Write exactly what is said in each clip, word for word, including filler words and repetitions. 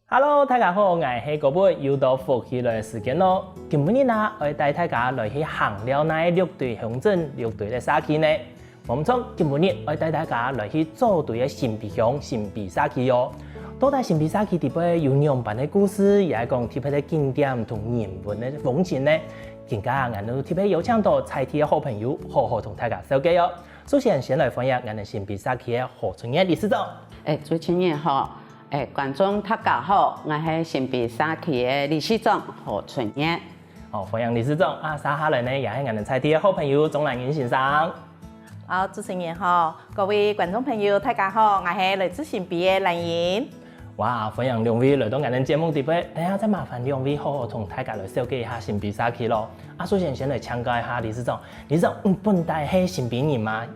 Hello，大家好，𠊎係Kobe，又到福氣來个時間咯。今晡日啊，愛帶大家來去行尞哪个六堆鄉鎮、六堆个社區呢？無毋著，今晡日愛帶大家來去左堆个新埤鄉、新埤社區哦。到底新埤社區裡背有仰般个故事，也係講特別个景點同人文个風情呢？今下𠊎兜特別邀請到在地个好朋友，好好同大家紹介哦。首先，先來歡迎𠊎兜新埤社區个何春燕理事長。欸，主持人好，欸，觀眾大家好，𠊎係新埤社區个理事長何春燕。哦，歡迎理事長啊！續下來呢，也係𠊎兜在地个好朋友鍾蘭英先生。好，主持人好，各位觀眾朋友，大家好，𠊎係來自新埤个蘭英。哇，歡迎兩位來到𠊎兜節目裡背，等下再麻煩兩位好好同大家來紹介一下新埤社區咯。啊，首先先來請教一下理事長，理事長，你本底係新埤人嗎？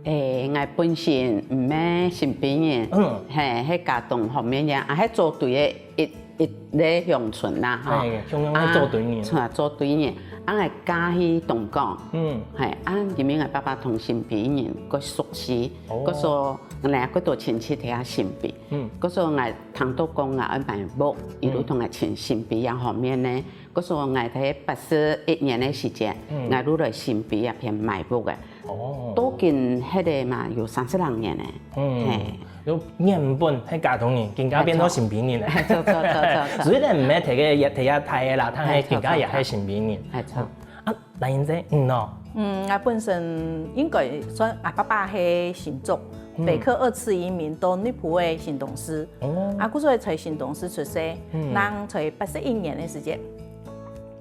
欸，𠊎本身毋係新埤人，嗯，係，係佳冬方面个，啊，係左堆个一一个鄉村啦，吼。欸，鄉下个左堆人。啊，左堆人，啊，𠊎嫁去東港，嗯，係，啊，因為𠊎爸爸同新埤人較熟識，哦，故所𠊎有較多親戚在新埤，嗯，故所𠊎聽到講𠊎愛買屋，佢就同𠊎請新埤這方面呢， 故所𠊎在八十一年个時節，𠊎就來新埤這片買屋个。哦，都已經歇了嘛，有三十零年了。嗯，係。就原本係佳冬人，今下變做新埤人了。係，著，著，著，著，著。雖然毋係在該，在該大个啦，但係今下也係新埤人。係，著。啊，蘭英姐，嗯哦。嗯，𠊎本身應該算，𠊎爸爸係新竹，嗯，北客二次移民到內埔个新東勢。 哦，啊，故所在新東勢出世，嗯，正在八十一年个時節，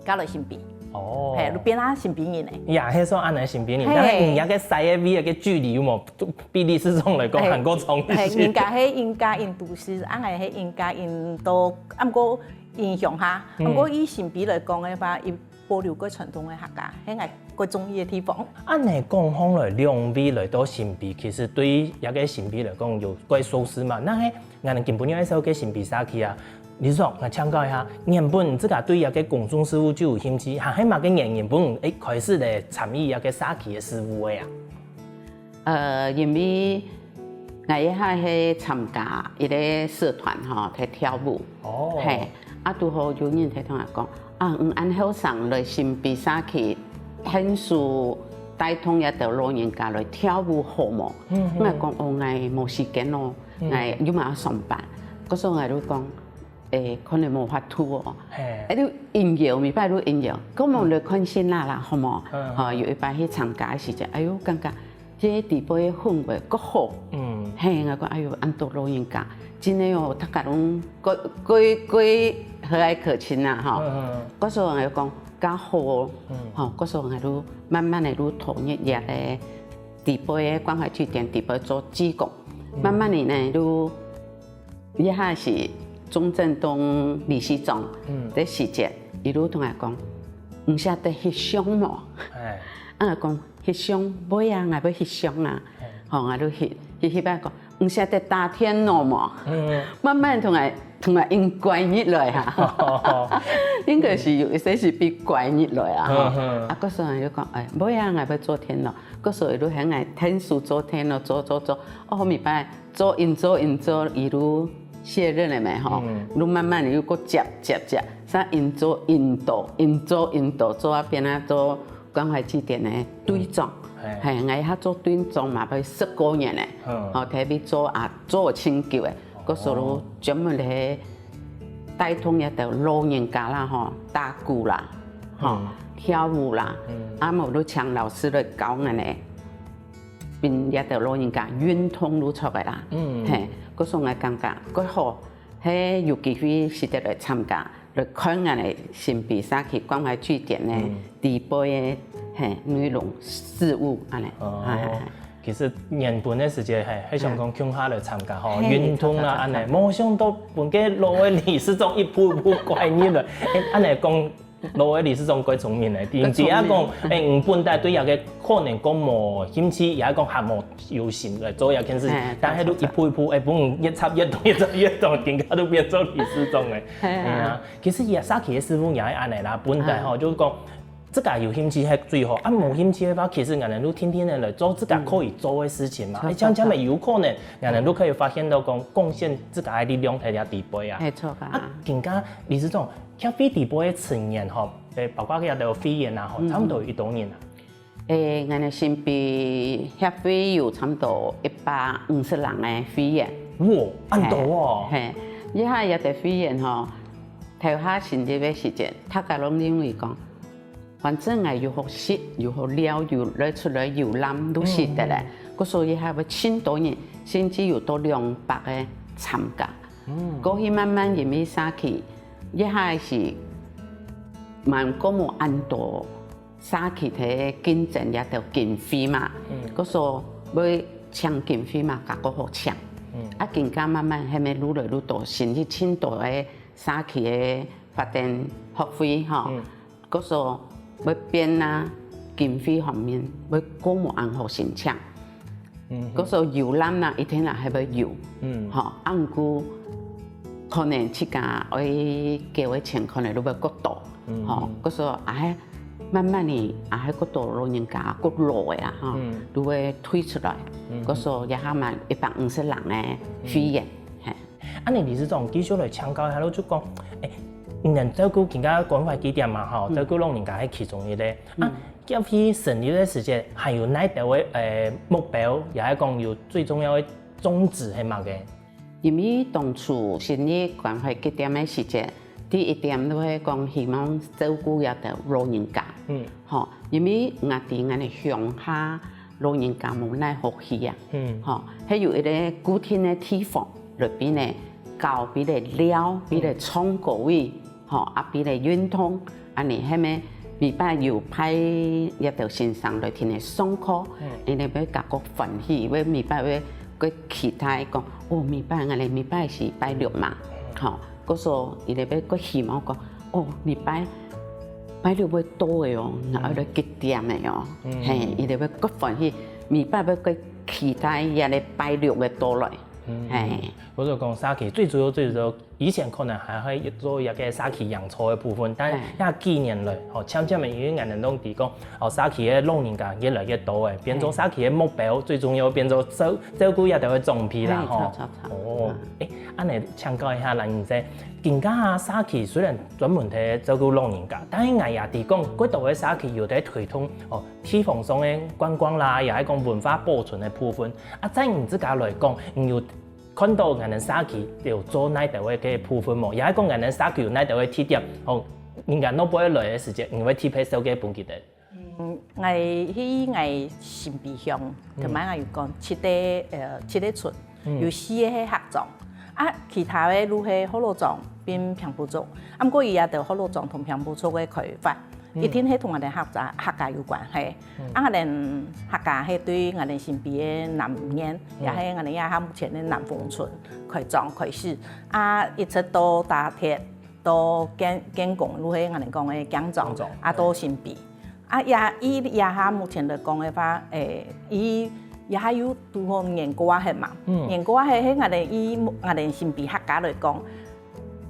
嫁來新埤。哦，係，就變啊新埤人了。呀，係算恁仔新埤人，嘿，但係你該个細个位个距離有無比理事長來講還較長一些？係，人家係應該因都市，啊，𠊎係應該因到，啊，毋過因鄉下，嗯，毋過以新埤來講个話，因 保留較傳統个客家，係𠊎較中意个地方。恁仔講起來，兩位來到新埤，其實對這个新埤來講有較熟識嘛。該係𠊎兜今晡日愛紹介新埤社區啊。理事長，𠊎請教一下，原本自家對這个公眾事務就有興趣，還係麼个原因分你會開始來參與這个社區个事務个啊？ 呃，因為𠊎一下係參加一个社團吼，在跳舞。哦，係，啊，堵好有人在同𠊎講，啊，你恁後生來新埤社區，𢯭手帶動這兜老人家來跳舞好無？嗯，嗯。𠊎講，哦，𠊎無時間咯，嗯，𠊎又嘛愛上班。故所𠊎就講，欸，可能無法度哦。係，欸，就應邀，每擺就應邀，講無來看先啦啦，好無？嗯，吼，有一擺去參加个時節，哎喲，感覺 這个地方个氛圍較好。嗯，係，𠊎講，哎喲，恁多老人家，真个哦，大家攏蓋蓋蓋和藹可親啊，吼。嗯，嗯。故所𠊎講，較好哦，嗯，吼，故所𠊎就慢慢个就投入這个地方个關懷據點地方做志工，嗯，慢慢个呢就 這下係鍾正東理事長，嗯，个時節，佢就同𠊎講，你識得翕相無？欸，啊，講翕相，會啊，𠊎會翕相啊。欸，吼，𠊎就翕，翕翕啊講，你識得打電腦無？嗯，慢慢同𠊎同𠊎應關入來哈，應該係有一些係被關入來啊，吼。嗯，嗯。啊，故所就講，欸，會啊，𠊎會做電腦，故所就喊𠊎𢯭手做電腦，做做做，哦，明白。 做因做因做，佢就卸任了嘛吼，嗯，就慢慢个又過接接接，煞因做因多，因做因多，做啊變啊做關懷據點个隊長，嗯，係，係，𠊎一下做隊長嘛，愛十過年了，嗯，吼，特別做啊做盡久个，故所就專門个帶動這兜老人家啦吼，打鼓啦，吼，嗯，跳舞啦，嗯，啊無就請老師來教𠊎呢。 分這兜老人家運動就著个啦。嗯，係，故所𠊎感覺較好，係有機會使得來參加，來看𠊎个新埤社區關懷據點个，嗯，裡背个，係，內容事務恁仔。哦，係，係，係。其實原本个時節，係，係想講共下來參加吼，係，運動啦，參加，恁仔，參加。無想到分該老个理事長一步一步拐入來，欸，恁仔講 老个理事長蓋聰明个，佢，佢知影講，欸，你本來對這个可能講無興趣，也講還無有心來做這件事情，係，但係就一步一步，欸，分你越插越多，越插越多，今下就變做理事長个。係啊。係啊，其實這社區个事務也係恁仔啦，本來吼，就係講，自家有興趣係最好，啊無興趣个話，其實𠊎等就定定仔來做自家可以做个事情嘛。嗯。欸，這樣這樣有可能，𠊎等就可以發現到講貢獻自家个力量在這底背啊。沒錯啊。啊，今下理事長，協會底背个成員吼，欸，包括這兜會員啊吼，嗯。差不多有幾多人啊？欸，𠊎等新埤協會有差不多一百五十人个會員。哇，恁多哦！嘿，嘿，這下這兜會員吼，頭下成立个時節，大家攏認為講，反正𠊎有好食，有好尞，有來出來遊覽，就使得了。嗯。故所以這下會盡多人，甚至有到兩百个參加。嗯。過去慢慢因為社區，這下是，還過無恁多社區个競爭這兜經費嘛。嗯。故所愛請經費嘛，較過好請。嗯。啊，今下慢慢係無愈來愈多，成立盡多个社區个發展學會吼。嗯。故所愛變啊，經費方面愛過無恁好申請。嗯哼。故所遊覽啊，一定也係愛有。嗯。吼，啊，毋過可能自家愛繳个錢可能就會過多。嗯哼。吼，故所也係慢慢仔，也係過多老人家過老个啊，吼，嗯。就會退出來。嗯哼。故所這下嘛一百五十人个會員，嗯。嘿。 恁仔理事長繼續來請教一下咯，就講，欸，你等照顧今下關懷據點嘛，吼，嗯。照顧老人家係其中一個。啊，嗯。協會成立个時節，還有哪兜个，欸，目標，也係講有最重要个宗旨係麼个？因為當初成立關懷據點个時節，第一點就係講希望照顧這兜老人家。嗯。吼，因為𠊎知𠊎等鄉下 老人家無哪好去啊。嗯。吼，係有一個固定个地方，來分佢尞，分佢尞，分佢唱歌仔，吼，啊，分佢運動，恁仔係無？每擺有派這兜先生來聽佢上課，嗯。佢等會感覺歡喜，會每擺會，會期待講，哦，每擺𠊎等每擺係拜六嘛，嗯。吼，故所佢等會過希望講， 哦，禮拜，拜六會到个哦，𠊎愛來幾點个哦。嗯。嘿，佢等會過歡喜，禮拜會過期待這個拜六个到來。嗯。嘿。或者講社區最主要、最主要，以前可能還會做一個社區營造个部分，但係這幾年來，吼，漸漸个因為𠊎等攏知講，哦，社區个老人家越來越多个，變做社區个目標，最重要變做照、照顧這兜个長輩啦，嘿，吼。著，著，著。哦，欸，恁仔請教一下蘭英姐， 今下社區雖然專門在照顧老人家，但係𠊎也知講，過多个社區有在推動，哦，地方上个觀光啦，也係講文化保存个部分。啊，在你自家來講，你有看到𠊎等社區有做哪兜个部分無？也係講𠊎等社區有哪兜个特點，哦，人家若愛來个時節，你會特別紹介分佢等。 嗯，𠊎去𠊎新埤鄉，頭擺𠊎有講七個，呃，七個村，有四個係客庄，啊，其他个就係福佬庄摎平埔族。啊，毋過佢這兜福佬庄同平埔族个開發，一定係同𠊎等客家、客家有關係。啊，𠊎等客家係對𠊎等新埤个南面，也係𠊎等這下目前个南豐村開庄開始，啊，一直到打鐵， 到建、建工，就係𠊎等講个建庄，建庄，啊，到新埤。啊，這、以這下目前來講个話，欸，佢這下又堵好年過節嘛。嗯。年過節係𠊎等以𠊎等新埤客家來講，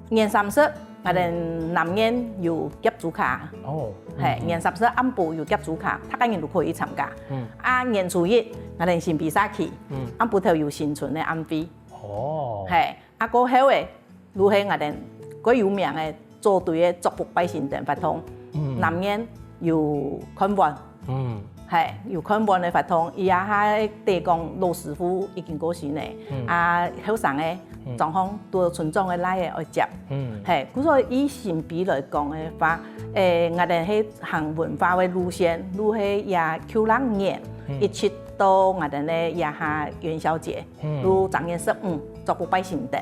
年三十，𠊎等南面有夾豬跤。哦。嘿，年三十暗晡有夾豬跤，大家人都可以參加。嗯。啊，年初一，𠊎等新埤社區，嗯。暗晡頭有新春个晚會。哦。嘿， 啊，過後个，就係𠊎等最有名个做堆个祝福拜神燈活動。嗯。南面有看碗。嗯。嘿，有看碗个活動，佢這下个地公老師傅已經過身了。嗯。啊，後生个，嗯。狀況都有村長个倈仔愛接。嗯。嘿，故所以新埤來講个話，欸，𠊎等係行文化个路線，就係這舊曆年，嗯。一直到𠊎等个這下元宵節。 嗯。就正月十五，祝福拜神燈。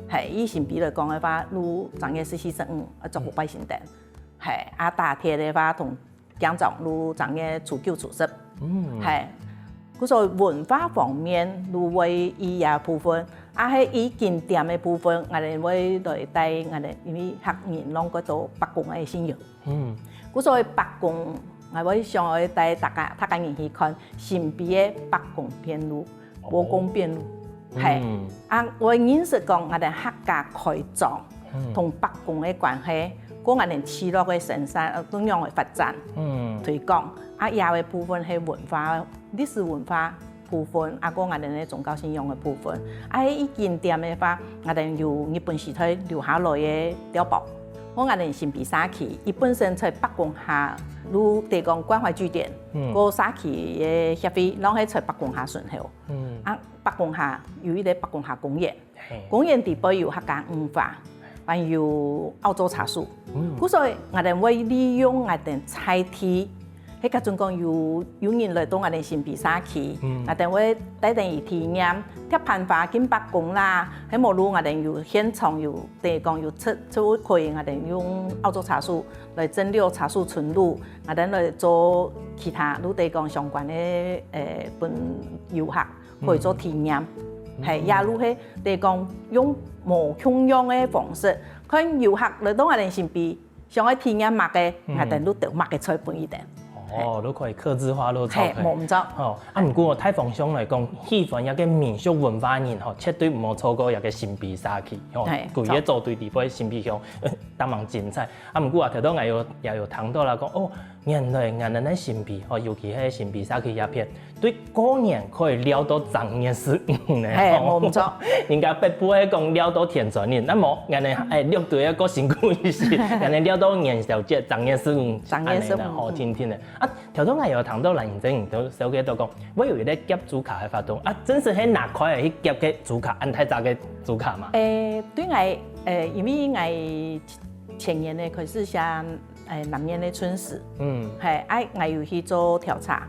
嘿，以新埤來講个話，就正月十四、十五，啊，祝福拜神燈。嘿，啊，打鐵个話，同建庄就正月初九、初十。嗯。嘿，故所文化方面，就會以這部分，啊，係以景點个部分，𠊎等會來帶𠊎等，因為客人攏過到伯公个信仰。 嗯。故所以伯公，𠊎會想愛帶大家、大家人去看新埤个伯公遍路、哦。伯公遍路。嘿。嗯。啊，𠊎認識講，𠊎等客家開庄，嗯。同伯公个關係，過𠊎等聚落个生產，呃，仰般个發展，嗯，推廣。啊，這个部分係文化，歷史文化部分，啊，過𠊎等个宗教信仰个部分。啊，係一景點个話，𠊎等有日本時代留下來个碉堡。過𠊎等新埤社區，佢本身在伯公下，就係講關懷據點，嗯，過社區个協會，然後係在伯公下脣口。嗯，啊，伯公下有一個伯公下公園。 公園底背有客家文化，還有澳洲茶樹。故所𠊎等會利用𠊎等在地，係該陣講有，有人來到𠊎等新埤社區，𠊎等會帶等佢體驗，貼盤花敬伯公啦，係無就𠊎等有現場有，等於講有出，出去𠊎等用澳洲茶樹來蒸餾茶樹純露，𠊎等來做其他，就等於講相關个，呃，分遊客 可以做體驗。係，也就係，等於講用無共樣个方式，看遊客來到𠊎等新埤，想愛體驗麼个，𠊎等就兜麼个菜分佢等。哦，就可以客製化，就做。係，無毋著。哦，啊，毋過大方向來講，喜歡這个民俗文化个人吼，絕對毋好錯過這个新埤社區吼，係，規个組隊底背新埤鄉，呃，當然精彩。啊，毋過啊，頭先𠊎有，也有聽到啦，講，哦， 原來𠊎等个新埤，吼，尤其係新埤社區這片，對過年可以尞到正月十五呢。係，吼，無毋著。人家北部係講尞到天穿日，該無，𠊎等，欸，六堆个過辛苦一些，𠊎等尞到元宵節，正月十五，正月十五，恁樣啦，吼，定定个。啊，頭先𠊎有聽到蘭英姐你都紹介到講，會有一個夾豬跤个活動，啊，真實係哪塊去夾个豬跤，恁大隻个豬跤嘛？欸，對𠊎，欸，因為𠊎前年呢開始寫 欸，南面个春史。嗯。係，啊，𠊎有去做調查，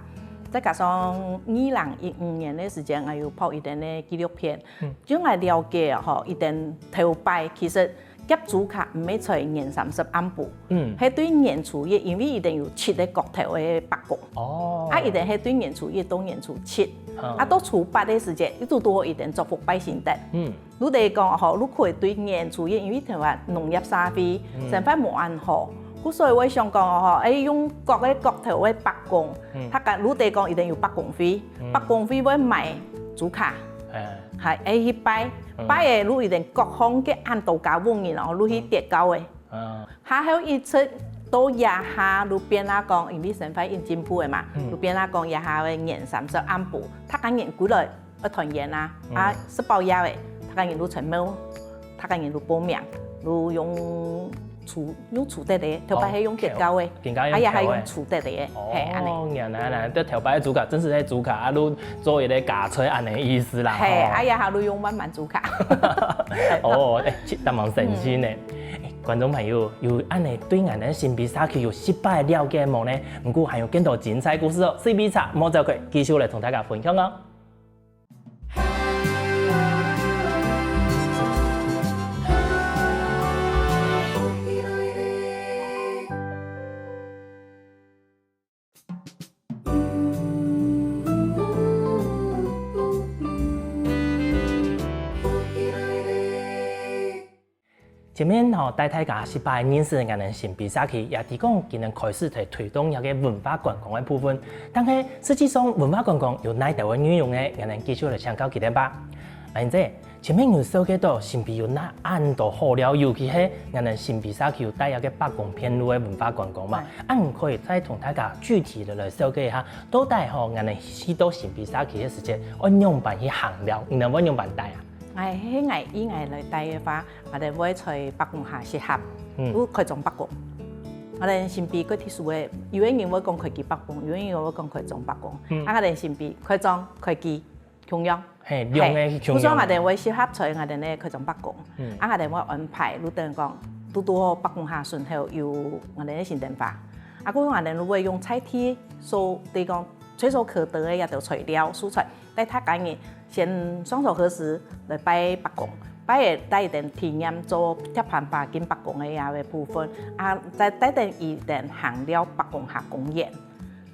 再加上二零一五年个時間，𠊎有拍一段个紀錄片。嗯。就𠊎了解吼，一段頭擺其實夾豬跤毋係在年三十暗晡，嗯，係對年初一，因為一定有七個角頭个伯公。哦。啊，一定係對年初一到年初七，嗯，啊，到初八个時間，一直都一定祝福拜神等。嗯。 就等於講吼，就可以對年初一，因為台灣農業社會，生活無恁好，故所以會想講吼，欸，用各个角頭个伯公，大家就等於講一定有伯公會，伯公會會買豬跤，還愛去拜，拜个就一定各項个恁多家戶人哦，就去跌跤个。 下後一直到這下，就變啊講，因為生活已進步个嘛，就變啊講這下个年三十暗晡，大家人歸來愛團圓啊，啊，食飽夜个，大家人就揣廟，大家人就報名，就用除，用除忒个，頭擺係用跌跤个，啊，這下用除忒个，係，恁樣。哦，原來，原來，這頭擺个豬跤，真實个豬跤，啊，就做一個加菜恁樣个意思啦，係，吼。啊，這下就用慢慢豬跤。哦，欸，當然神奇呢。 觀眾朋友，有恁樣對𠊎等新埤社區有熟悉个了解無呢？毋過還有更多精彩故事哦，細味茶莫走開，繼續來同大家分享哦。 前面吼，帶大家熟悉認識𠊎等新埤社區，也知講今年開始在推動這個文化觀光个部分。但係實際上文化觀光有哪兜个內容呢？𠊎等繼續來請教佢等吧。蘭英姐， 前面有紹介到新埤有哪恁多好尞，尤其係𠊎等新埤社區有帶這個伯公遍路个文化觀光嘛，恁可以再同大家具體个來紹介一下，到底吼，𠊎等去到新埤社區个時節，愛仰般去行尞，你等會仰般帶啊？𠊎係𠊎以𠊎來帶个話，𠊎等會在伯公下集合，有開張伯公。𠊎等新埤个特殊个，有个人會講開基伯公，有个人會講開張伯公。啊，𠊎等新埤開張、開基 共樣。係，兩個共樣。故所𠊎等會集合在𠊎等个開張伯公，啊，𠊎等會安排，就等於講，堵堵好伯公下脣頭有𠊎等个神燈花。啊，故所𠊎等就會用在地所，等於講，垂手可得个這兜材料、素材，帶大家人先雙手合十來拜伯公，拜个帶等體驗做貼盤花敬伯公个這個部分，啊，再帶等佢等行尞伯公下公園。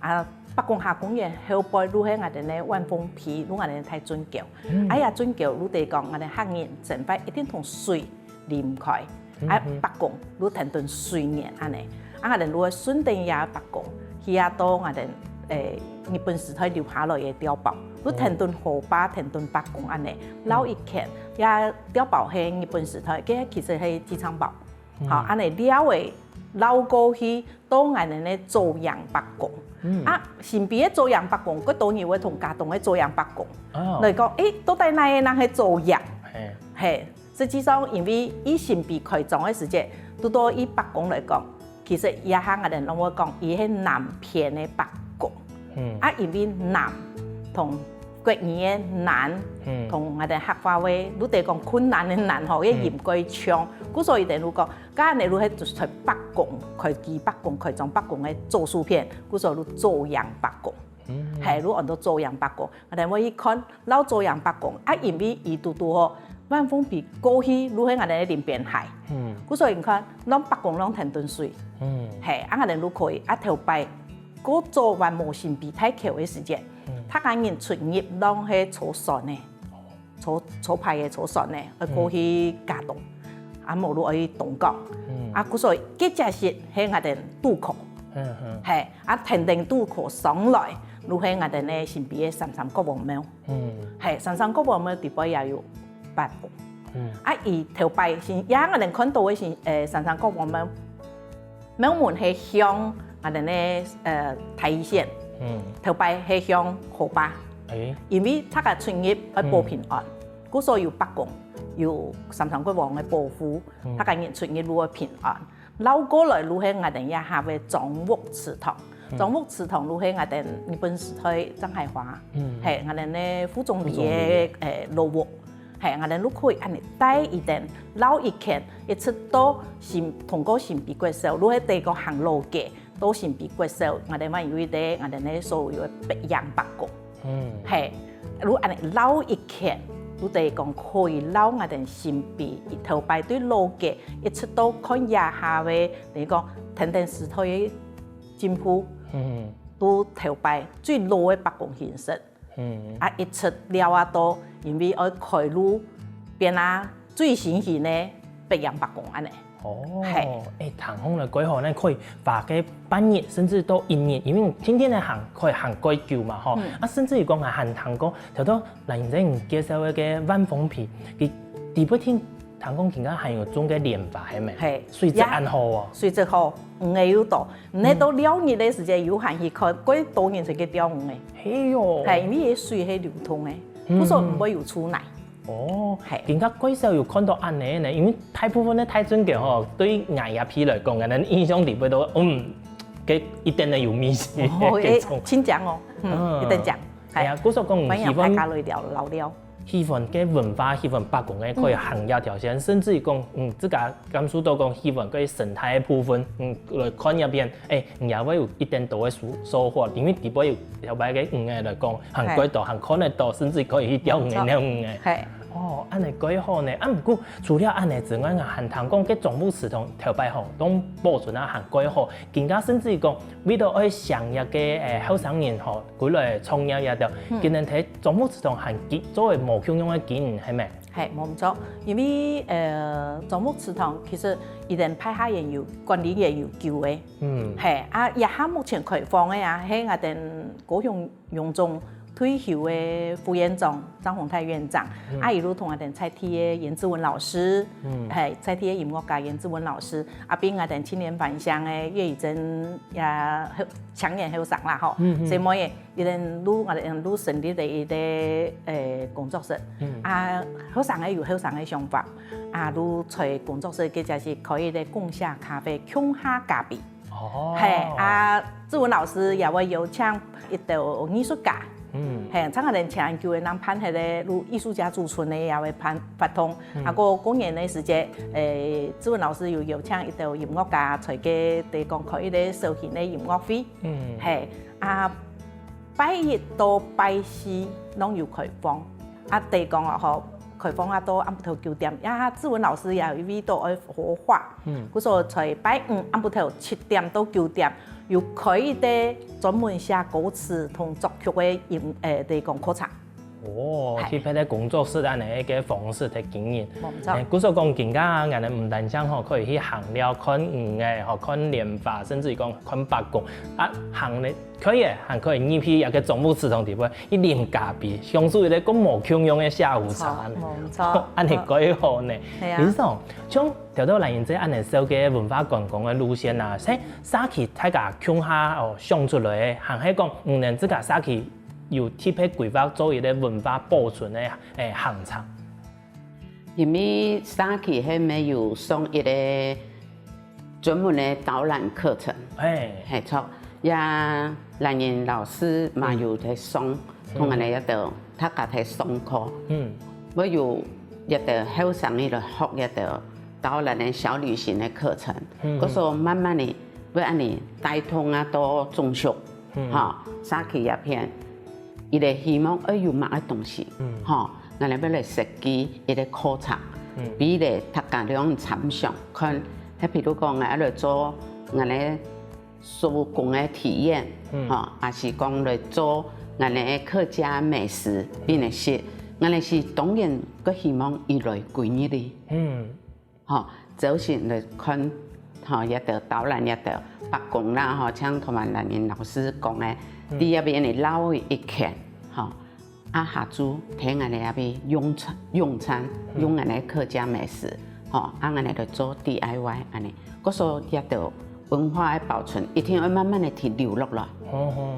啊，伯公下公園後背就係𠊎等个萬豐埤，就𠊎等个大圳溝。啊，這圳溝就等於講，𠊎等客人生活一定同水離毋開。啊，伯公就跈等水源恁樣。啊，𠊎等就會順等這伯公，去啊到𠊎等，欸，日本時代留下來个碉堡，就跈等河壩，跈等伯公恁樣，繞一圈。這碉堡係日本時代，該其實係機場堡。好，恁樣了个繞過去到𠊎等个左營伯公。啊，新埤个左營伯公，較多人會同佳冬个左營伯公來講，誒，到底哪个人係左營？係，實際上因為佢新埤開張个時節，堵到佢伯公來講，其實這下𠊎等攏會講，佢係南片个伯公。啊，因為南同國語个難，同𠊎等客話話，你得講困難个難吼，个音蓋像，故所以等於講， 該恁仔就係在伯公，開基伯公、開張伯公个左手片，故所就左營伯公。係，就安到左營伯公。𠊎等會去看，繞左營伯公，啊，因為佢堵堵好，萬豐埤過去就係𠊎等个鄰邊溪。故所以你看，攏伯公攏跈等水。係，啊，𠊎等就可以，啊，頭擺，過早還無新埤大橋个時節，大家人出入攏係坐船个。 坐，坐排个坐船呢，愛過去佳冬，啊，無就愛去東港。啊，故所以該隻係，係𠊎等渡口。係，啊，跈等渡口上來，就係𠊎等个新埤个三山國王廟。係，三山國王廟底背也有伯公。啊，佢頭擺先，也𠊎等看到个先，誒，三山國王廟， 廟門係向𠊎等个，呃，大義線，頭擺係向河壩。因為大家出入愛保平安，故所有伯公，有三山國王个保護，大家人出入就愛平安。繞過來就係𠊎等這下个張屋祠堂，張屋祠堂就係𠊎等日本時代張海華，係，𠊎等个副總理个，誒，老屋。 係，𠊎等就可以恁仔帶佢等，繞一圈，一直到新，通過新埤國小，就係得講行老街，到新埤國小，𠊎等還有一個𠊎等个所謂个北營伯公。係，就恁仔繞一圈，就得講可以繞𠊎等新埤，頭擺對老街，一直到看這下个，等於講跈等時代个進步，就頭擺最老个伯公形式。 啊，一直尞啊到，因為愛開路，變啊最新型个北營伯公恁仔。哦，係。誒，聽起來蓋好，該可以花个半日，甚至到一日，因為天天个行，可以行蓋久嘛，吼。啊，甚至於講還聽過，頭頭蘭英姐你介紹个該萬豐埤，佢底背聽講今下還有種个蓮花，係無？係。水質恁好哦。水質好，魚仔又多， 你到尞日个時節，有閒去看，蓋多人在該釣魚仔。係哦。係，因為該水係流通个，故所毋會有臭泥。哦，係。今下蓋少有看到恁仔呢，因為大部分个大眾个吼，對𠊎這片來講，𠊎等印象裡背都，嗯，該一定个有味緒，哦，該種。誒，真正哦，嗯，一定正。哎呀，故所講，歡迎大家來尞，尞尞。 喜歡个文化，喜歡伯公个可以行這條線，甚至於講，嗯，自家感受到講喜歡个生態个部分，嗯，來看這片，誒，你也會有一點多个收收穫，因為底背有頭擺个魚仔來講，還蓋多，還看得到，甚至可以去釣魚仔、釣魚仔。係。哦，恁仔蓋好呢。啊，毋過除了恁仔之外，𠊎還聽講該張屋祠堂頭擺吼，當保存啊還蓋好，今下甚至於講，為著愛吸引个誒後生人吼，歸來創業這兜，今下在 張屋祠堂還經做个無共樣个經營，係無？係，無毋著。因為，呃，張屋祠堂其實佢等拜下也有，管理也有久个。嗯。係，啊，這下目前開放个啊，係𠊎等高雄榮總退休个副院長張宏泰院長，啊，佢就同𠊎等在地个顏志文老師，嗯。係，在地个音樂家顏志文老師，啊，並𠊎等青年返鄉个葉以真也後，青年後生啦吼，嗯，嗯。細妹仔 佢等就，𠊎等就成立了一個，誒，工作室。嗯。啊，後生个有後生个想法，啊，就在工作室，或者係開一個共下咖啡，共下咖啡。哦。係，啊，志文老師也會邀請一兜藝術家。嗯。係，像𠊎等前久个人辦个咧，就藝術家駐村个也會辦活動。嗯。啊，過過年个時節，誒，志文老師有邀請一兜音樂家在該地方開一個小型个音樂會。嗯。係，啊， 拜一到拜四攏有開放，啊，得講哦吼，開放啊到暗晡頭九點，啊，志文老師也有為著愛好畫，嗯。故所在拜五暗晡頭七點到九點，有開一個專門寫歌詞同作曲个音，誒，得講課程。哦，特別个工作室恁樣个方式个經營。無錯。故所講，今下𠊎等毋單淨吼可以去行尞、看魚仔、吼看蓮花，甚至於講看伯公，啊行咧可以，還可以入去一個中部祠堂底背，去啉咖啡，享受一個更無共樣个下午茶。無錯。恁樣蓋好呢。係啊。理事長，像頭頭蘭英姐恁樣紹介文化觀光个路線啊，係社區大家共下哦想出來个，還係講你等自家社區 有特別規劃做一個文化保存个，欸，行程。因為社區係無有上一個專門个導覽課程，係，係著，也蘭英老師嘛有在上，同𠊎等一兜大家在上課，嗯，會有一兜後生人來學一兜導覽个小旅行个課程，故所慢慢个會恁樣帶動啊到中部， 吼，社區這片，佢兜希望愛有麼个東西，吼，𠊎等愛來設計一個課程，分佢兜大家來參詳，看，係譬如講，𠊎愛來做𠊎等手工个體驗，吼，還係講來做𠊎等个客家美食分佢食，𠊎等係當然較希望佢來歸入去。 吼，朝晨來看，吼，這兜導覽這兜伯公啦，吼，像頭先蘭英老師講个，在這片仔尞一圈，吼，啊下晝在𠊎等這片用餐，用餐，用𠊎等客家美食，吼，啊𠊎等來做D I Y恁樣，故所這兜文化个保存一定愛慢慢个去留落來。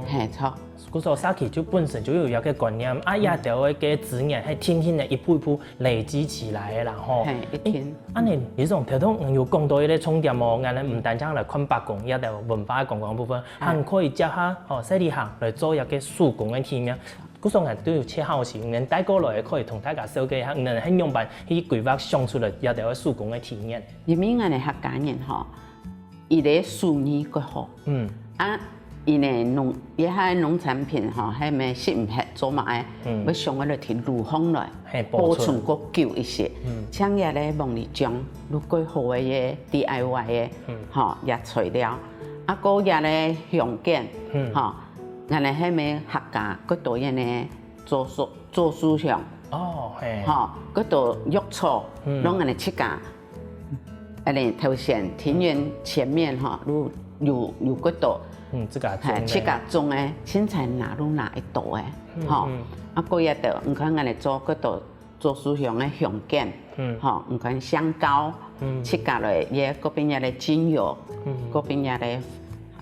係，著。故所社區就本身就有這個觀念，啊這兜个資源係定定个一步一步 累積起來个啦吼。係，一定。恁樣，理事長頭先有講到一個重點哦，𠊎等毋單淨來看伯公這兜文化个觀光部分，還可以接下吼，細旅行來做一個手工个體驗。故所𠊎都有切好奇，你等帶過來可以同大家紹介一下，你等係仰般去規劃想出來這兜个手工个體驗。因為𠊎等客家人吼， 佢个手藝較好。嗯。啊，佢呢農，這下農產品吼，係無食毋忒做麼个，嗯，愛想愛來提流行來，係，保存。保存較久一些。嗯。像這个黃梨醬，如果好个个D I Y个，嗯，吼，這材料。啊，過這个香卷，嗯，吼，𠊎等係無客家較多樣个做手，做手香。哦，係。吼，較多藥草，嗯，攏𠊎等自家 恁樣頭前庭園前面吼，有，有，有幾多，嗯，自家種个。係，自家種个，凊彩拿就拿一兜个，嗯，吼。嗯。啊，過一兜，你看𠊎等做幾多做手香个香卷，嗯，吼，你看香膏，嗯，自家來，也過邊仔个精油，嗯，過邊仔个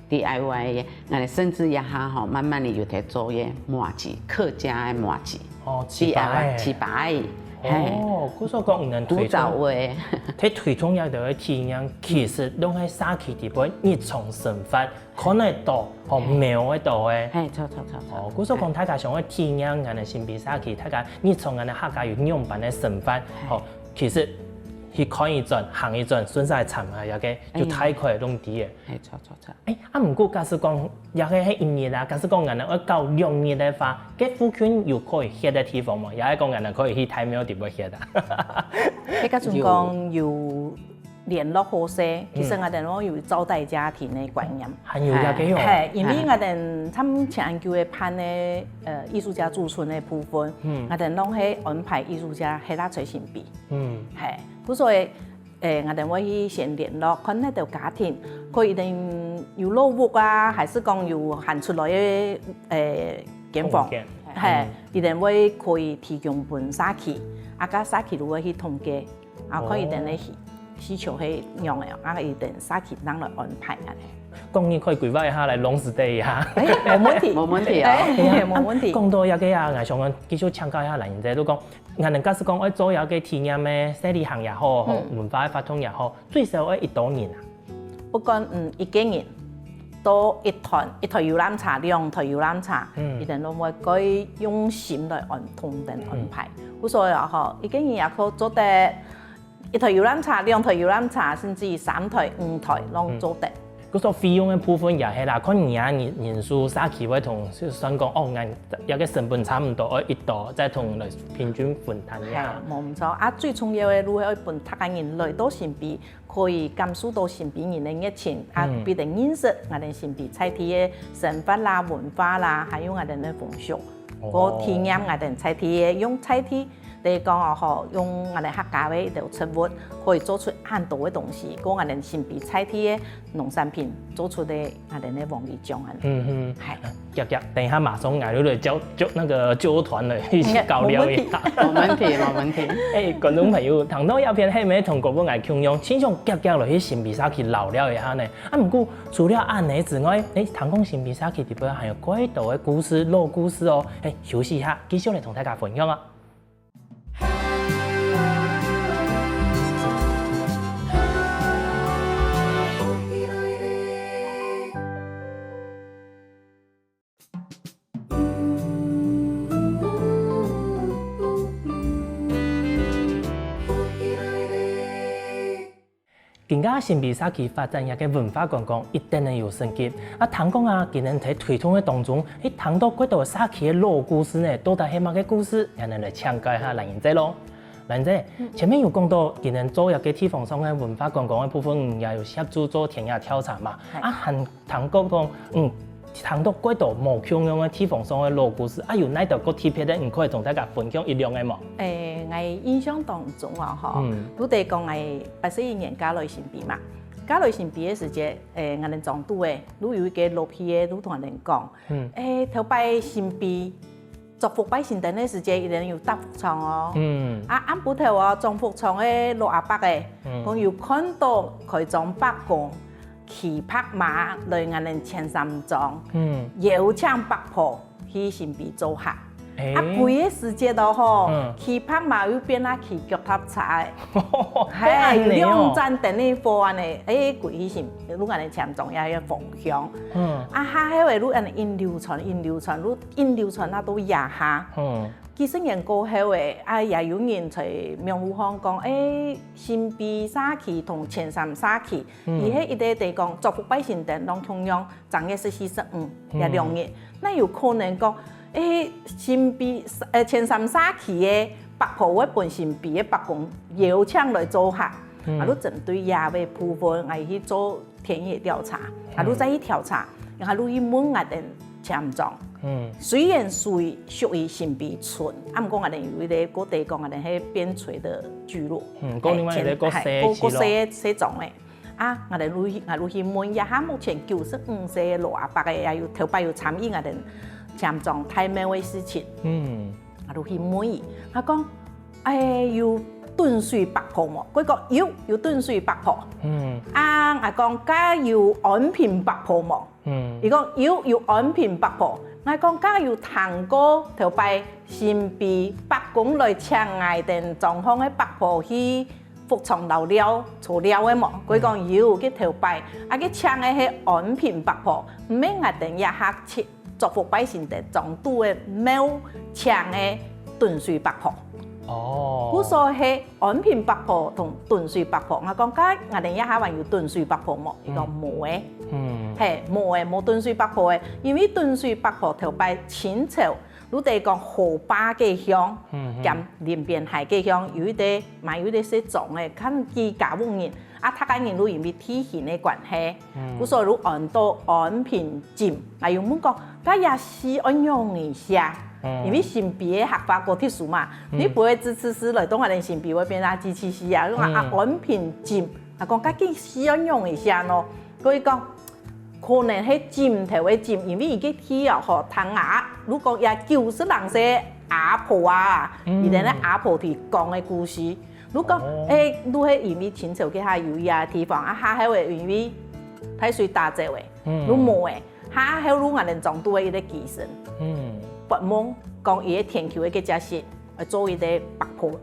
D I Y个，𠊎等甚至這下吼，慢慢个有在做个麻糬，客家个麻糬。哦，糍粑个。糍粑个，係。哦，故所講，你等推動，古早味。在推動這兜个體驗，其實攏係社區底背日常生活看得到，吼，係，摸得到个。係，著，著，著，著。哦，故所講，大家想愛體驗𠊎等新埤社區，大家日常𠊎等客家有仰般个生活，吼，其實去看一轉，行一轉，順勢來參加這個，就大概攏知个。係，著，著，著。 欸，啊，毋過假使講，這個係一日啊，假使講𠊎等愛搞兩日个話，該附近有可以歇个地方無？也係講𠊎等可以去大廟底背歇啊？該假使講有聯絡好勢，其實𠊎等攏有招待家庭个觀念。還有這個哦。係，因為𠊎等參加恁久个辦个，呃，藝術家駐村个部分，𠊎等攏係安排藝術家歇啊在新埤。嗯。係，故所以 欸，𠊎等會去先聯絡，看該兜家庭，可以等有落屋啊，還係講有還出來个，欸，間房，空間。係，佢等會可以提供分社區，啊，該社區就會去統計，啊，看佢等个需，需求係仰仔，啊，佢等社區正來安排恁樣。講你可以規劃一下來long stay一下。欸，無問題。無問題啊。欸，無問題。講到這個啊，𠊎想講繼續請教一下蘭英姐，就講 𠊎等假使講愛做一個體驗个，生理行也好，吼，文化个活動也好，最少愛幾多人啊？不管，嗯，一個人到一團，一台遊覽車、兩台遊覽車，佢等攏會蓋用心來安，同等安排。故所以吼，一個人也可做得一台遊覽車、兩台遊覽車，甚至於三台、五台攏做得。 故所費用个部分也係啦，看你啊人，人數社區會同算講，哦，𠊎這個成本差毋多，愛幾多，再同來平均分攤一下。係，無毋著。啊，最重要个就係愛分逐個人來到新埤，可以感受到新埤人个熱情，啊，分佢等認識𠊎等新埤在地个生活啦、文化啦，還有𠊎等个風俗。个體驗𠊎兜在地个，用在地，等於講哦吼，用𠊎兜客家个一兜植物，可以做出恁多个東西，个𠊎兜新埤在地个農產品做出个𠊎兜个黃梨醬恁。嗯哼，嗨。遽遽，等一下馬上𠊎就來叫，叫那個救護團來一起搞聊一下。無問題，無問題。哎，觀眾朋友，聽到這片係毋係同𠊎共樣，盡想遽遽來去新埤社區遶尞一下呢？啊，毋過除了恁仔之外，哎，聽講新埤社區裡背還有蓋多个故事，老故事哦。哎，休息一下，繼續來同大家分享啊。 今下新埤社區發展這個文化觀光一定會有成績。啊，聽講啊，今年在推動个當中，係聽到蓋多社區个老故事呢，到底係麼个故事？𠊎等來請教一下蘭英姐囉。蘭英姐，前面有講到，今年做這個地方上个文化觀光个部分，你也有協助做田野調查嘛？係。啊，還 聽過講，嗯，聽到蓋多無共樣个地方上个老故事，啊，有哪兜較特別个，你可以同大家分享一兩個無？誒，𠊎印象當中啊，吼，嗯。就係講𠊎八十一年嫁來新埤嘛，嫁來新埤个時節，誒，𠊎等莊肚誒，就有一個老輩个，就同𠊎等講，嗯。誒，頭擺新埤 著服拜神燈个時節，一定有搭福床哦。嗯。啊，暗晡頭哦，掌福床个老阿伯誒，嗯。講有看到開張伯公騎白馬來𠊎等前三莊，嗯。邀請伯婆去新埤做客。誒。啊，歸個時節哦吼，嗯。騎白馬又變啊騎腳踏車誒。係，有兩盞燈个火恁呢，誒，歸去新，就𠊎等前莊也个方向。嗯。啊，下後誒，就恁呢一流傳，一流傳，就 一流傳啊到這下。嗯。幾十年過後誒，啊，也有人在網路項講，誒，新埤社區同前三社區，嗯。佢係一個等於講著服拜神燈攏共樣，正月十四、十五，嗯。這兩日。該有可能講，誒，新埤，誒，前三社區个伯婆會分新埤个伯公邀請來做客。嗯。啊，就針對這個部分，𠊎去做 田野調查，嗯。啊，就再去調查，然後就去問𠊎等前莊。嗯。雖然屬於，屬於新埤村，啊，毋過𠊎等有一個，過去講𠊎等係邊陲个聚落。嗯，過另外一個過細个聚落。係，過，過細个，細莊誒。啊，𠊎等就去，𠊎就去問一下目前九十五歲个老阿伯誒，也有頭擺有參與𠊎等前莊大廟个事情。嗯。 𠊎就去問佢，𠊎講：「哎，有囤水伯婆無？」佢講：「有，有囤水伯婆。」嗯。啊，𠊎講：「該有安平伯婆無？」嗯。佢講：「有，有安平伯婆。」𠊎講：「該有聽過頭擺新埤伯公來請𠊎等莊項个伯婆去福床遶尞、坐尞个無？」佢講：「有，該頭擺，啊，該請个係安平伯婆，毋係𠊎等這下請 著福拜神燈莊肚个廟請个囤水伯婆。」哦。故所係安平伯婆同囤水伯婆。𠊎講：「該𠊎等這下還有囤水伯婆無？」佢講：「嗯。無誒。」嗯。係，無誒，無囤水伯婆誒，因為囤水伯婆頭擺清朝，就係講河壩該項，嗯，嗯。兼林邊溪該項，有一個，嘛有一個細莊誒，看幾家屋人， 啊，逐個人就因為地形个關係，嗯。故所就安到安平鎮。𠊎有問講：「該這字愛仰仔寫？」嗯。因為新埤个客話較特殊嘛，嗯。你毋會直直直來到𠊎等新埤會變啊直直直啊，你講啊，嗯。安平鎮，啊，講該這字愛仰仔寫呢？佢講，可能係枕頭个枕，因為佢个地哦，吼，聽啊，如果這九十零歲阿婆啊，嗯。佢等个阿婆提講个故事， 就講，哦。誒，就係因為清朝該下有這地方，啊，下後誒因為大水打走誒，嗯。就無誒，下後就𠊎等莊肚个一個乩身，嗯。發夢講佢个田坵个該隻石，愛做一個伯婆，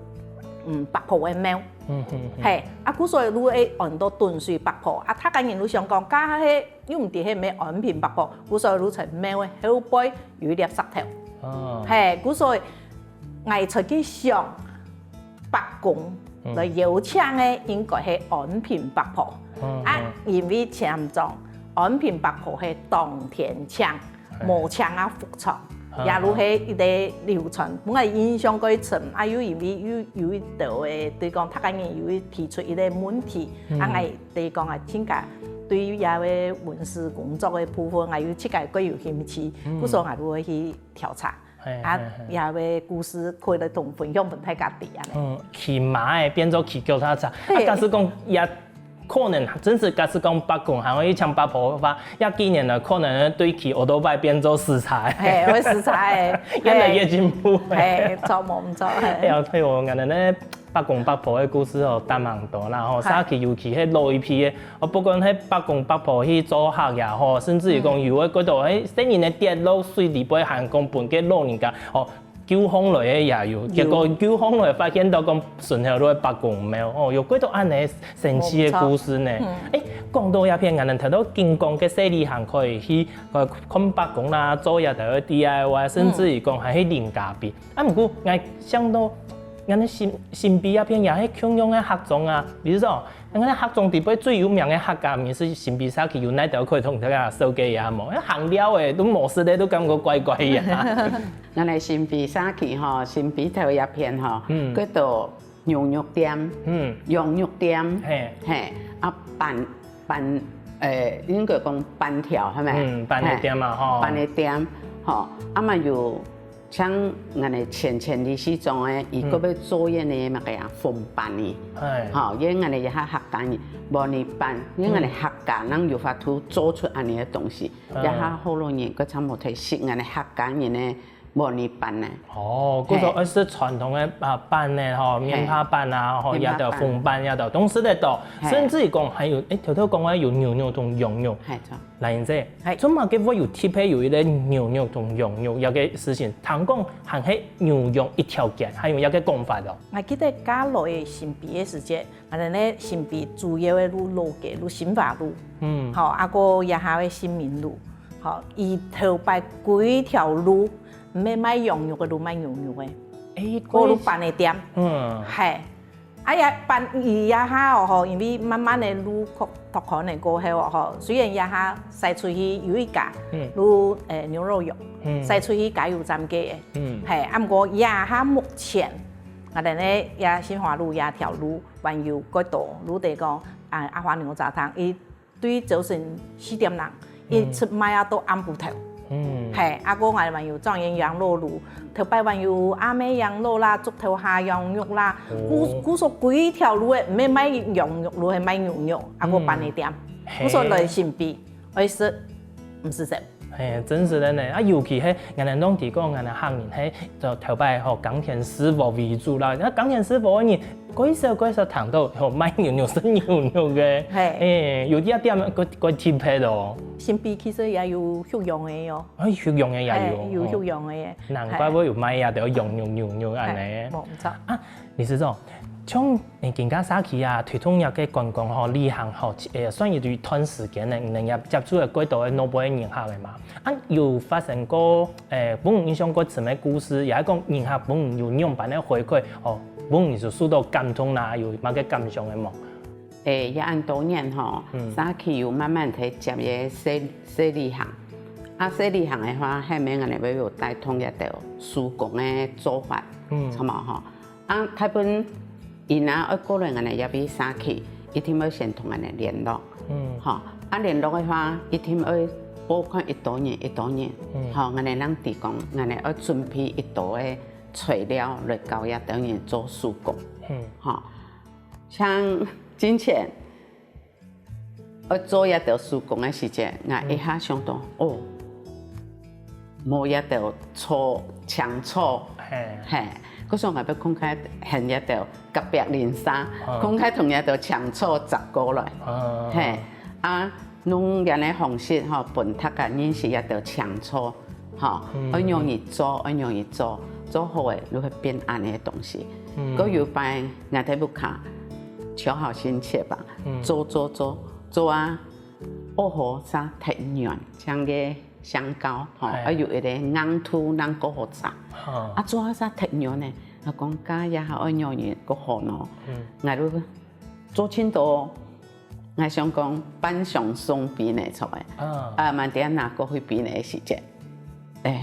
嗯，伯婆个廟。嗯，嗯，嗯。係，啊，故所就會安到囤水伯婆，啊，逐個人就想講，該係又毋知係毋係安平伯婆，故所就在廟个後背有一粒石頭。哦。係，故所 𠊎在該想，伯公來邀請个應該係安平伯婆。嗯，啊，嗯。因為前莊安平伯婆係當天請，係。無請啊福床，嗯，也就係一個流傳，嗯。𠊎印象蓋深。啊，又因為又有一兜个，對講，逐個人有提出一個問題，嗯。啊，𠊎對講啊，自家對於這個文史工作个部分，𠊎又自家蓋有興趣，嗯。故所𠊎就會去調查。啊，這个故事可以來同分享分大家知恁呢。嗯，騎馬仔變做騎腳踏車，啊，假使講也可能真係假使講伯公還愛請伯婆个話，也幾年了可能對騎奧多拜變做駛車，嘿，會駛車，因為也進步。嘿，著無毋著，嘿。哎呀，對哦，原來呢，伯公伯婆个故事哦，當蠻多啦吼，社區尤其係老一輩个，哦，不管係伯公伯婆去做客也好，甚至於講有个過到，哎，細人仔跌落水裡背，還講分个老人家，哦， 救上來个也有，結果救上來發現到講順後路个伯公廟，哦，有幾多恁呢神奇个故事呢。誒，講到這片，𠊎等頭到金光个細旅行可以去，呃，看伯公啦，做這兜个D I Y，甚至於講還去啉咖啡。啊，毋過𠊎想到，𠊎等新新埤這片也係共樣个客庄啊，比如說， 𠊎等客庄裡背最有名个客家美食新埤社區有哪兜可以同大家紹介一下無？行了誒，都無食个，都感覺怪怪呀。𠊎等新埤社區吼，新埤頭一片吼，嗯，該兜牛肉店，嗯，羊肉店，嘿，嘿，啊，粄粄，誒，應該講粄條，係無？嗯，粄个店嘛，吼，粄个店，吼，啊嘛有 像𠊎等前前理事長誒，佢个要做个呢，麼个啊，紅粄呢，吼，因為𠊎等這下客家人無呢粄，因為𠊎等客家人有法度做出恁呢个東西，這下好多人佢差毋多食𠊎等客家人个無呢粄呢。哦，故所愛食傳統个啊粄呢，吼，面帕粄啊，吼，也得紅粄，也得東西得到，甚至講還有，誒，頭頭講个有牛肉同羊肉，係，著。 蘭英姐，做麼个會有特別有一個牛肉同羊肉這個事情？聽講還係牛羊一條筋，還有這個講法哦。𠊎記得較老个新埤个時節，𠊎等呢新埤主要个路老街路、新華路，嗯，吼，啊過這下个新民路，吼，佢頭擺歸條路，毋係賣羊肉个路，賣牛肉个，誒，過路粄个店，嗯，係。 啊也粄佢這下哦吼，因為慢慢个路拓拓寬了過後哦吼，雖然這下駛出去有一家，嗯，路誒牛肉肉，嗯，駛出去加油站个，嗯，嘿，啊毋過這下目前，𠊎等个這新華路這條路還有幾多路得講，啊阿華牛雜湯，佢 對朝晨四點零，一直賣啊到暗晡頭。嗯，嘿，啊過𠊎還有狀元羊肉路，頭擺還有阿妹羊肉啦、竹頭蝦羊肉啦，故故所歸條路个，毋係賣羊肉路，係賣牛肉，啊過粄个店，故所來新埤，愛食毋使愁。嘿，真實个呢，啊尤其係𠊎等當地講，𠊎等客人係就頭擺吼耕田師傅為主啦，該耕田師傅个人 蓋少蓋少聽到吼賣牛肉食牛肉个，嘿，誒，有這點蓋蓋特別哦。新埤其實也有畜羊个哦，誒，畜羊个也有，有畜羊个，難怪會有賣這兜羊肉牛肉恁呢。無毋著啊，理事長，像誒今个社區啊，推動這個觀光吼、旅行吼，誒算一段時間呢，你等也接觸了蓋多个老輩个人客个嘛？ 啊有發生過誒分你印象較深个故事，也係講人客分你有仰般个回饋，哦，分你就受到感動啦，有麼个感想个無？誒，也恁多年吼，社區有慢慢在接个細細旅行，啊細旅行个話，後面𠊎等會有帶動一兜手工个做法，嗯，著無吼？ 啊大部分佢若愛過來𠊎等這位社區，一定愛先同𠊎等聯絡。嗯，吼，啊聯絡个話，一定愛報看幾多人幾多人，吼，𠊎等正知講，𠊎等愛準備幾多个材料來教這兜人做手工。嗯，吼，像進前 愛做這兜手工个時節，𠊎一下想到，哦，無這兜草青草，嘿，故所𠊎愛趕快喊這兜隔壁鄰舍，趕快同這兜青草摘過來，嘿，啊用恁呢方式吼，分大家認識這兜青草。 吼，愛仰仔做，愛仰仔做，做好个就會變恁呢个東西。過有擺𠊎在屋下，超好心切吧，做做做做啊，屋下煞忒軟，像个香膏吼，愛有一個硬度正過好摘。啊做啊煞忒軟呢，𠊎講該這下愛仰仔過好呢？𠊎就做盡多，𠊎想講半箱送分你出來，啊，慢點拿過去分你个時節，誒，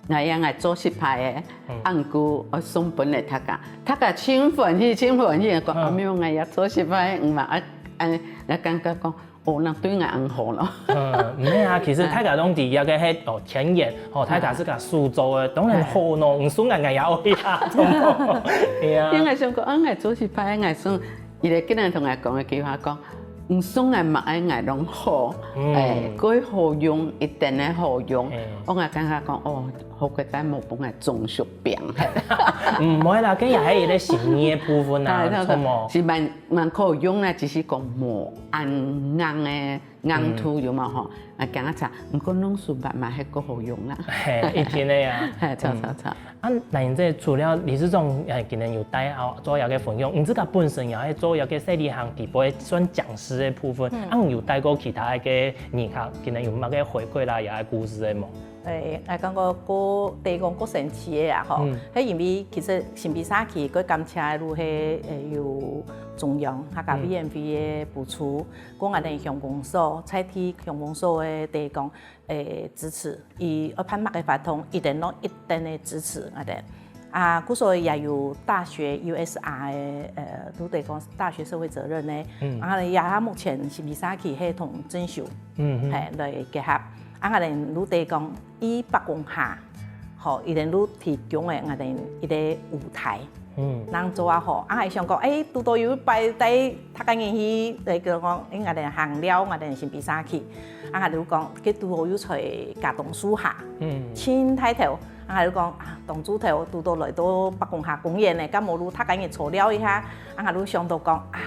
𠊎也𠊎做失敗个，啊毋過愛送分你大家，大家盡歡喜盡歡喜，講阿姆𠊎也做失敗，毋嘛愛恁樣，𠊎感覺講，哦，那對𠊎恁好咯。嗯，毋係啊，其實大家攏知這个係哦田園，吼，大家自家手做个，當然好咯，毋送𠊎𠊎也愛啊，著無？係啊。因為想講，啊，𠊎做事派，𠊎送，佢个竟然同𠊎講一句話講，毋送𠊎嘛愛𠊎攏好，哎，過好用，一定會好用。我𠊎感覺講，哦，好个，但無分𠊎中暑病。毋會啦，這也係一個心意个部分啊，著無？是蠻蠻好用啦，只是講無恁硬个硬度有無吼？啊，驚啊差，毋過弄手板嘛，還過好用啦。嘿，一定个啊。嘿，著著著。啊，那你這除了理事長，呃，今日有帶啊做一個分享，你自家本身也係做一個細旅行底背算講師个部分，啊，你有帶過其他个人客，今日有麼个回饋啦，也係故事个無？ 誒，𠊎感覺過，第一講過神奇个啊，吼，係因為其實新埤社區个感謝个路係，誒，有中央客家委員會个補助，講𠊎兜鄉公所，在地鄉公所个第一講，誒，支持，佢愛辦麼个活動，一定攏一定个支持𠊎兜。啊，故所也有大學U S R个，呃，就係講大學社會責任呢，啊，也目前新埤社區係同政府，嗯，係來結合。 啊，𠊎兜就係講，一百公下，吼，佢兜就提供个𠊎兜一個舞台，嗯，恁樣做啊吼。啊，𠊎想講，誒，堵到有一擺帶大家人去，來講，誒，𠊎兜行尞，𠊎兜新埤社區，啊，𠊎就講，該堵到有在茄苳樹下，嗯，盡大頭，啊，𠊎就講，啊，當晝頭堵到來到百公下公園呢，敢無就大家人坐尞一下，啊，𠊎就想到講，啊，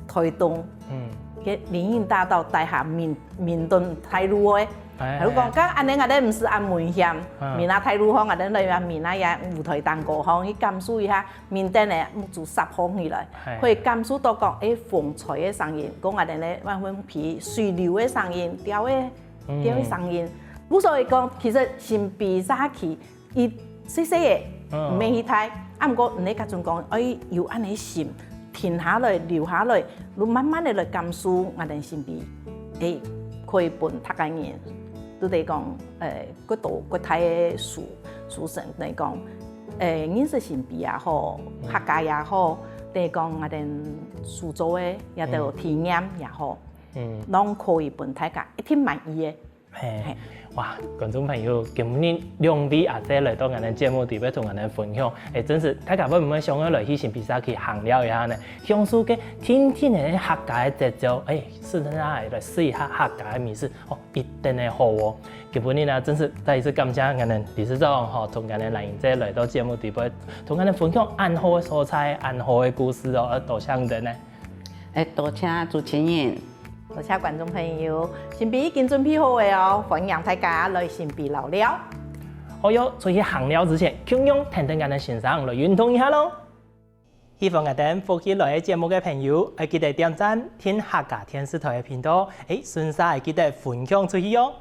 台東，嗯，該林蔭大道底下明明頓大路个，哎，佢講，該恁樣𠊎兜毋使恁危險，嗯，明仔大路項，𠊎兜來啊明仔也舞台頂高項去感受一下，明頓个木竹沙碰起來，哎，可以感受到講，誒，風吹个聲音，講𠊎兜个萬分皮水流个聲音，鳥个，鳥个聲音。故所以講，其實新埤社區 佢細細个，毋免去大，啊，毋過你該種講，愛有恁樣心，停下來，留下來，就慢慢个來感受𠊎兜新埤，誒，可以分大家人，就係講，誒，過多過大个事，事情來講，誒，認識新埤也好，客家也好，就係講𠊎兜手做个，也都有體驗也好，嗯，攏可以分大家一定滿意个。 嘿，哇，觀眾朋友，今日兩位阿姊來到𠊎兜節目底背同𠊎兜分享，誒，真係大家會毋會想愛來去新埤社區行尞一下呢？享受該定定个客家个節奏，誒，順便來試一下客家个美食，哦，一定會好哦。今晡日呢，真係再一次感謝𠊎兜理事長吼，同𠊎兜蘭英姐來到節目底背，同𠊎兜分享恁好个所在、恁好个故事哦，多謝你兜呢。誒，多謝主持人。 多謝觀眾朋友，新埤已經準備好个哦，歡迎大家來新埤尞尞。好喲，出去行尞之前，共樣跈等𠊎兜先生來運動一下咯。喜歡𠊎兜福氣來个節目个朋友，愛記得點讚、訂客家電視台个頻道，誒，順續愛記得分享出去哦。